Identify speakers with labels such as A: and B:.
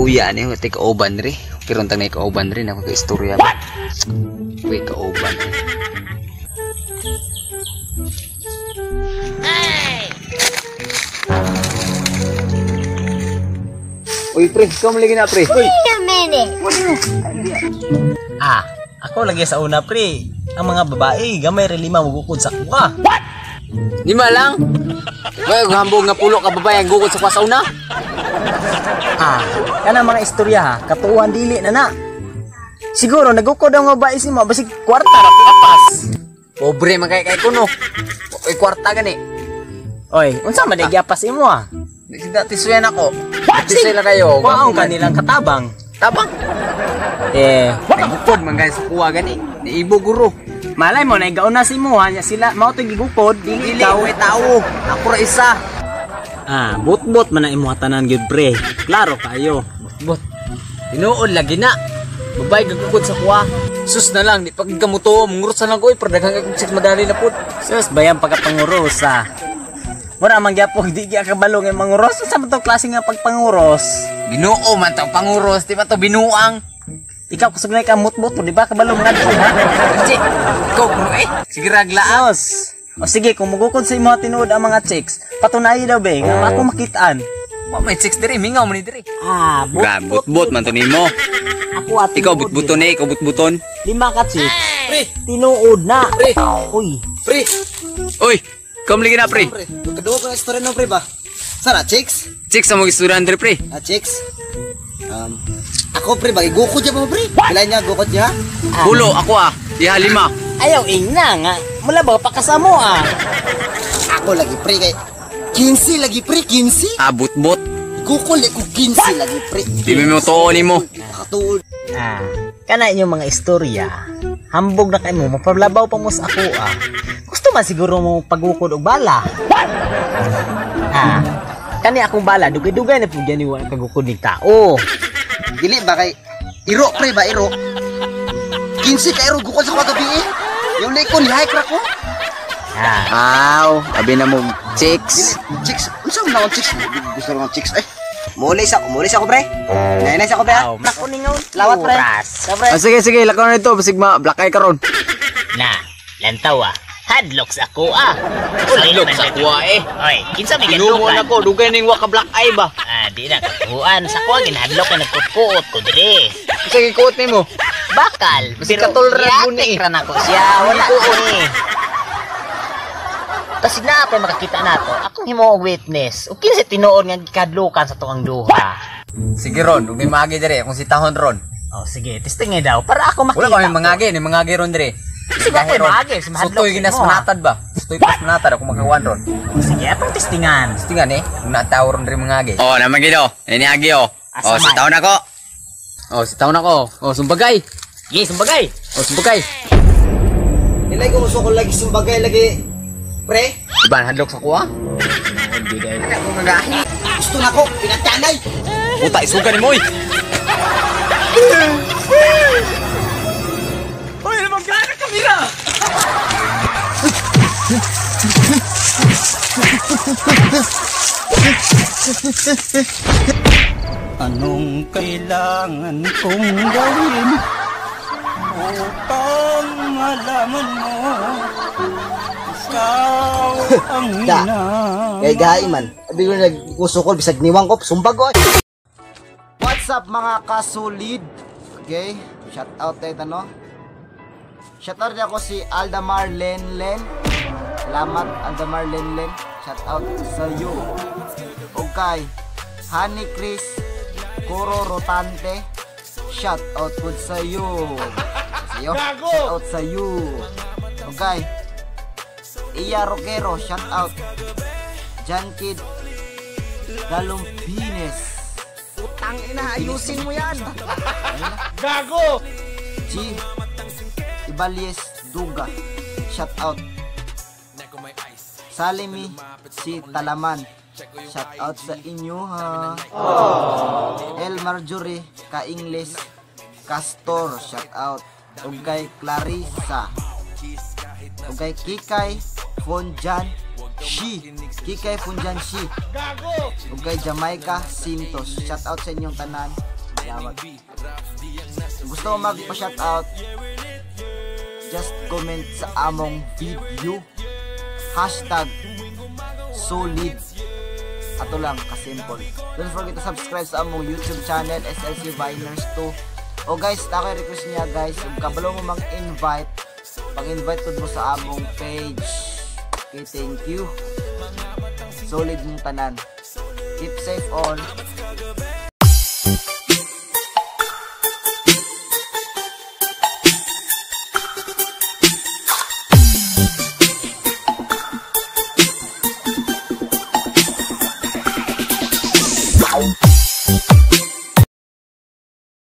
A: Luya ni tay kauban ri. Pero untang na kauban ri nako kay istorya ba. Uy, kauban. Uy, pre, ikaw mo lagi na, pre. Uy.
B: Wait a minute.
C: Ah, ako lagi sa una, pre. Ang mga babae, gamay ra lima mugukod sa kuha.
A: Lima lang. May hambog nga pulo ka babae ang gukod sa kuha sa una.
C: Ah, kanang mga istorya ha, katuuhan dili na na. Siguro nagukod ang babae si mo basig kwarta ra papas.
A: Pobre man kay kay kuno. Uy, kwarta gani.
C: Oy, unsa man nagyapas imo ah?
A: Dati suyan ako. Tisoy lang kayo.
C: Kuwaon kanilang katabang.
A: Tabang.
C: Eh,
A: Nagukod man guys sa kuha gani. Niibo guro.
C: Malay mo na igauna si mo ha, nya sila mao to gigukod, dili
A: Dili
C: ikaw.
A: we tao. Ako ra isa.
C: Ah, bot-bot man ang imong tanan gyud, pre. Klaro kayo.
A: Bot. Tinuod lagi na. Babae gagukod sa kuha. Sus na lang, di pag kamuto, mungurot sa lang ko, eh, pero daghang kay sex madali na pud.
C: Sus, bayan pagkapanguros ah. Mura man gyapon di gyud kabalo nga manguros. Unsa man to klase nga pagpanguros?
A: Ginoo man tong panguros, di ba to binuang?
C: Ikaw kusog na ka mutmut mo, di ba kabalo mga to ha?
A: Kasi, ikaw kuno eh. Sige raglaan.
C: Sus. O sige, kung mugukod sa imo tinuod ang mga chicks, patunayi daw be nga ako makitaan.
A: Wa may chicks diri, mingaw man ni diri.
C: Ah,
A: Bot-bot man to nimo.
C: Ako at
A: Ikaw butbuton eh, ikaw butbuton.
C: Lima ka chicks.
A: Pre,
C: Tinuod na.
A: Pre.
C: Uy,
A: pre. Uy, kom lagi na pre.
D: Pre, kadugo ko na istorya no, pre ba? Sana, chicks?
A: Chicks sa mga istorya diri pre.
D: Ah, chicks? Ako, pre, bagay gukod niya pa, pre. Pila niya, gukod niya?
A: Pulo ako ah. Diha lima.
C: Ayaw ingna nga. Mula ba pakasamo ah.
D: Ako lagi, pre, kay 15 lagi, pre, 15.
A: Ah, butbot.
D: Gukol, eh, ko 15 lagi, pre.
A: Di mo tuo nimo.
D: Nakatuod.
C: Ah, kana inyong mga istorya. Hambog na kay mo, mapablabaw pa mo sa ako ah. Gusto man siguro mo pagukod og bala. Ah, kani akong bala, dugay-dugay na pud gani wa kagukod ning tao.
D: Dili ba kay iro, pre ba, iro? 15 ka iro, gukod sa kagabi eh. Yung likon, hike ra ko.
C: Ah,
A: Aw, abi na mo chicks.
D: Dili, chicks, unsa man akong chicks? Gusto lang chicks, eh. Muli sa ako, pre. Nainay sa ako, pre, ha?
C: Aw, nako ningaw.
D: Lawat, pre.
C: Oras.
D: Pre.
A: Ah, sige, sige, lakaw na ito. Basig ma, black eye karon.
E: Na, lantaw ah. Hadlok sa ako ah.
A: Hadlok sa ako, ah, eh.
E: Oy, kinsa may
A: Ginumo
E: gadlokan?
A: na ko, dugay ning wa ka black eye ba?
E: Ah, di na katuan. Sa ako ginhadlok na nagkutkuot ko dire.
A: Sige, kuot nimo.
E: Bakal.
A: Basi katol ra guni eh.
E: ra nako siya. Wala ni. Kasi na pa makakita nato. Akong himo og witness. Ug kinsa tinuod nga gikadlokan sa tuang duha.
A: Sige ron, ug may maagi dire kung si tahon ron.
C: Oh, sige, testingin daw para ako makita.
A: Wala kami mangagi, ni mangagi ron dire.
E: Sige, ako'y maagi, si mahadlok
A: Sutoy ginas
E: mo, ah.
A: manatad ba? Sutoy pas manatad ako makawan ron.
C: Oh, sige, atong testingan.
A: Tingan eh, kung nataw ron dire mangagi. Oh, naman gido. Ini agi oh.
C: Asa
A: Oh, si
C: man?
A: tahon ako. Oh, si tahon ako. Oh, sumbagay.
E: Sige, sumbagay.
A: Oh, sumbagay.
D: Nilay ko gusto ko lagi sumbagay lagi. Pre,
A: Iban hadlok sa kuha.
D: gusto na ko, pinagtanay.
A: Puta, isuga ni mo oy.
C: Uy, magkano kamera?
F: Anong kailangan kong gawin upang malaman mo ikaw ang
D: Da.
F: ina?
D: Kay gahi man. Abi ko nagusukol bisag niwang ko, sumbag ko. What's up mga kasulid? Okay, shout out tayo no. Shout out ako si Aldamar Lenlen. Salamat Aldamar Lenlen. Shout out sa iyo. Okay. Honey Chris Kuro Rotante. Shout out po sa iyo. Sa iyo. Shout out sa iyo. Okay. Iya Roquero, shout out. Jan Kid Galumpines. Putang ina, ayusin mo yan. Gago! G Ibalies Duga. Shout out. Salimi si Talaman. Shout out sa inyo ha. El Marjorie Ka-English Castor. Shout out. Ug kay Clarissa. Ug kay Kikay Fonjan Shi. Kikay Fonjan Shi. Ug kay Jamaica Sintos. Shout out sa inyong tanan. Salamat. Kung gusto mo magpa-shoutout, just comment sa among video. #solid. Ato lang, kasimple. Don't forget to subscribe sa among YouTube channel, SLC Viners 2. O guys, takoy request niya guys, kung kabalo mo mang-invite, pang-invite pud mo sa among page. Okay, thank you. Solid mong tanan. Keep safe all.